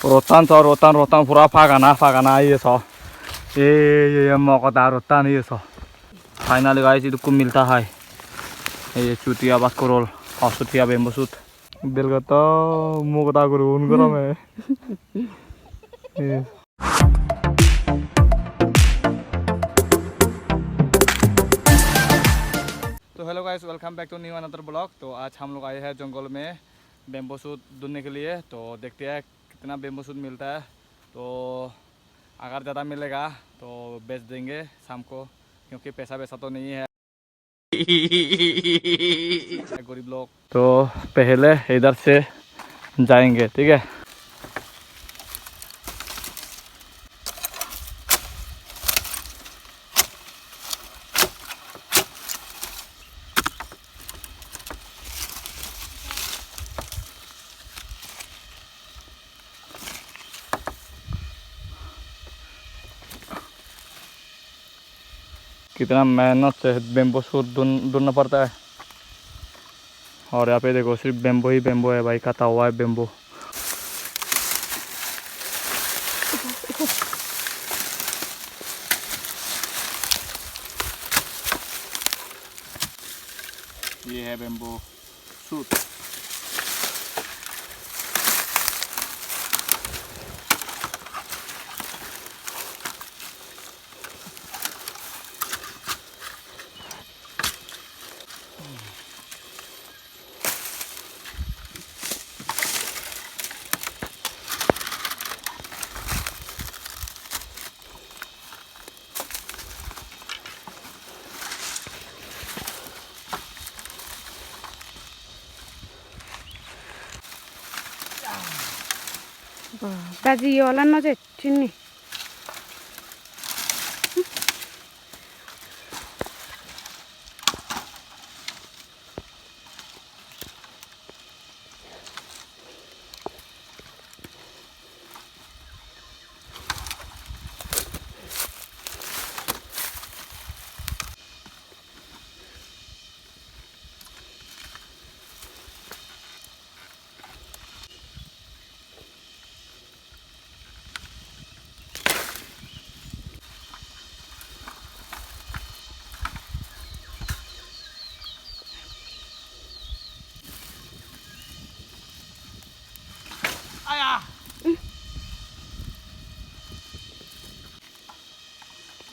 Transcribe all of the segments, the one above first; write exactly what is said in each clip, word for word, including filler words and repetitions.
Rottan so, rottan, rottan pura pagana, pagana iye so. Ei, ei, ei, mogoda rottan iye so. Finally guys, idukko milta hai. Ei chutia bat korol, paanso tiya bamboo shoot. Belgatta mogoda guri un gorome. Ei. तो hello guys, welcome back to new another blog. तो आज हम लोग आए हैं जंगल में bamboo shoot ढूंढने के लिए। तो देखते हैं कितना बैम्बू शूट मिलता है। तो अगर ज़्यादा मिलेगा तो बेच देंगे शाम को, क्योंकि पैसा वैसा तो नहीं है। गरीब लोग। तो पहले इधर से जाएंगे, ठीक है। कितना मेहनत से बैम्बू शूट ढूंढ ढूंढना पड़ता है। और यहाँ पे देखो, सिर्फ बैम्बू ही बैम्बू है भाई, कटा हुआ है बैम्बू। ये है bamboo shoot. Ba, baji yo lan no je chini.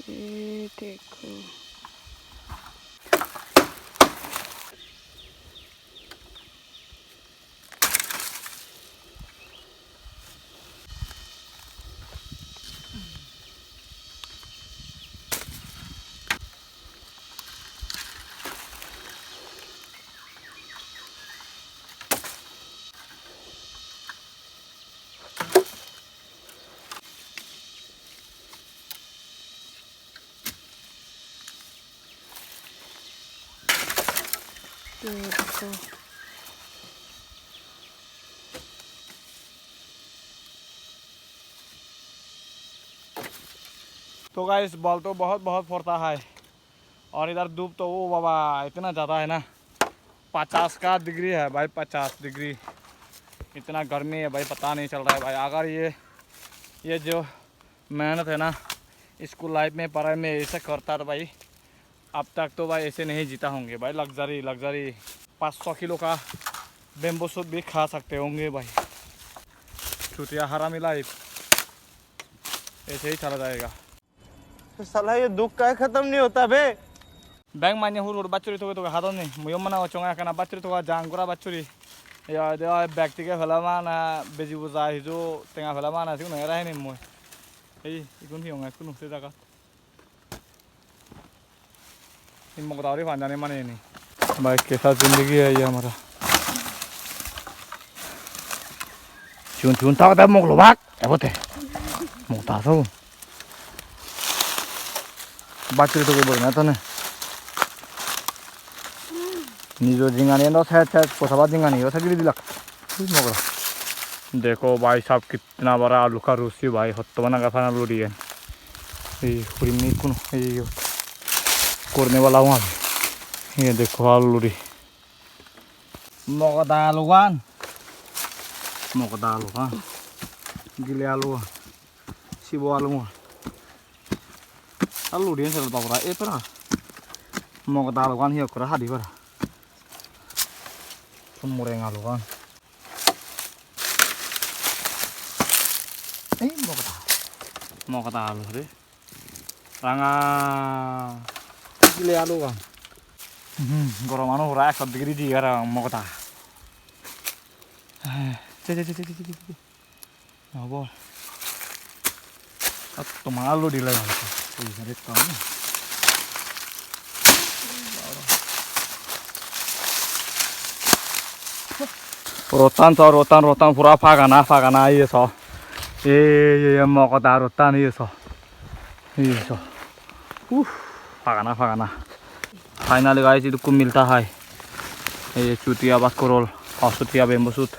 ये देखो। ये देखो। तो गाइस, बल तो बहुत बहुत पड़ता है। और इधर धूप तो, ओ बाबा, इतना ज़्यादा है ना, पचास का डिग्री है भाई, पचास डिग्री। इतना गर्मी है भाई, पता नहीं चल रहा है भाई। अगर ये, ये जो मेहनत है ना, स्कूल लाइफ में, पढ़ाई में ऐसे करता तो भाई, अब तक तो भाई ऐसे नहीं जीता होंगे भाई। लग्जरी, लग्जरी, पाँच सौ किलो का बैम्बू शूट भी खा सकते होंगे भाई। चूतिया हरामी लाइफ, ऐसे ही चला जाएगा। साला, ये दुख का खत्म नहीं होता बे। Bek manye hur hur bachuri toge toge hadon ni. Muiyo mane ochonga ekkana bachuri toga jang gora bachuri. Ya de oi bek tige pele mane beji buja hiju tenga pele mane sigun era hini mui. Ei igun hi onga iskunu se jagat. Hi mok dauri panjani mane ni. Bhai, kaisa zindagi hai ye hamara. Chun chun thok de mok lobak. Ebote. Mok ta so. Bachuri toge boi na tane. Nijo jingani endo set set, posaba jingani o sagiri dilak. Ui mogora. Dekho bhai sahab, kitna bada alu ka rusi bhai, hotto bana ga pana luri en. Ei huri mi kuno, ei yo. Korne wala wan. Ye dekho alu luri. Mogoda alugan. Mogoda alugan. Gile alu. Sibo alu. Alu diyen sero babra, e para. Mogoda alugan hi okkore hadi para. Mureng alugan. Ei mogoda. Mogoda alu re. Ranga. Gile alugan. Hmm, gorom ano pura ekso degree di aro mogoda. Eh, che, che, che. Obo. At toma alu dile bhal. Ei side ekkan. Road-tan so, road-tan, road-tan pura pagana, pagana iye so. Ei, ei, ei, mogoda road-tan iye so. Iye so. Uff, pagana, pagana. Finally guys, idukku milta hai. Ei chutiya bakkorol, oh, chutiya bamboo shoot.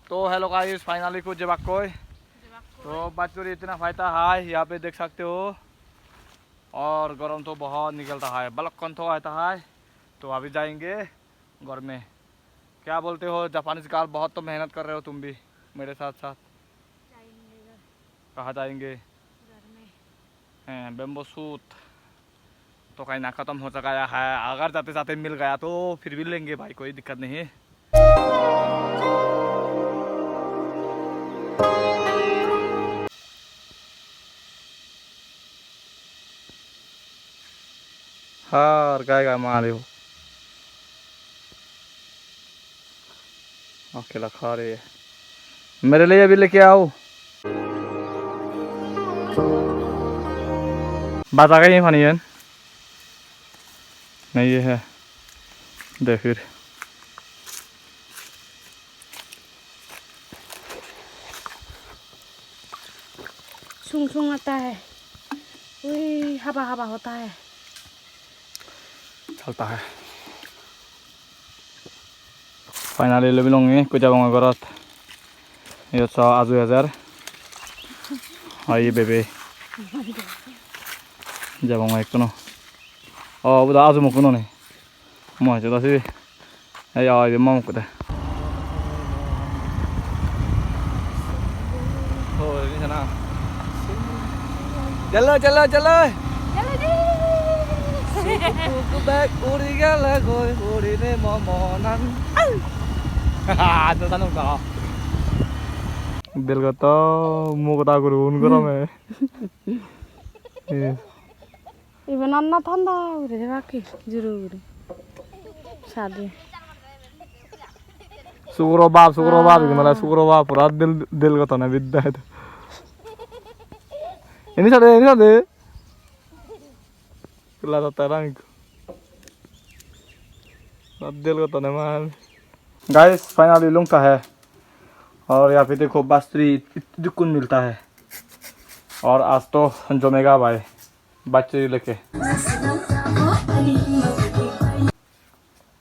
To hello guys, finally ikko jebakkoi. To bachchuri itna paita hai, yahan pe dekh sakte ho. Aur garam to bahut nikalta hai, balokkon thok aita hai. To abhi jayenge ghar mein. Kya bolte ho, Japanese gal, bahut to mehnat kar rahe ho tum bhi mere sath sath. Jayenge ghar. Kahan jayenge? Ghar mein. Hain, bamboo shoot. To kahna khatam ho chaka hai, agar jate jate mil gaya to phir bhi lenge bhai, koi dikkat nahi. Har gai gai mari ho. Akela kha rahe hain. Mere liye bhi leke aao. Baja gaye pani hain. Nahi ye hai. De phir. Sung sung aata hai. Ui, haba haba hota hai. Chalta hai. Finally, loi bilonge, ekko jabonge gorot. Iyot so aju ejer. Oi, bebe. Jabonge ekkuno. O, uda aju mokkuno ni. Mo aju da sibe. Ei, oi, ibe mo mokko de. Oi, ni sana. Jalo, jalo, jalo. Suku puku bek uri gele goi, uri ne momonan. Ado tanu ka. Del goto mugo ta guru un goro me. Yes. Iben anna thanda uri de baki juru guri. Sadi. Suguro bap, suguro bap, igun ole suguro bap, pura del, del gotone bidda edu. Ini sade, ini sade. Kula tata rang. Pura del gotone man. Guys, finally lungta hai. और यहाँ पे देखो, बांसुरी इत-, इतनी कुन मिलता है। और आज तो जमेगा भाई, बांसुरी लेके।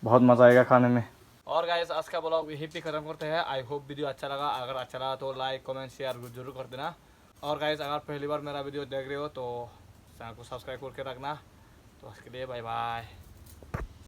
बहुत मजा आएगा खाने में। और guys, आज का vlog यहीं पे खत्म करते हैं। I hope video अच्छा लगा। अगर अच्छा लगा तो like, comment, share जरूर कर देना। और guys, अगर पहली बार मेरा video देख रहे हो तो channel को subscribe करके रखना। तो आज के लिए bye bye।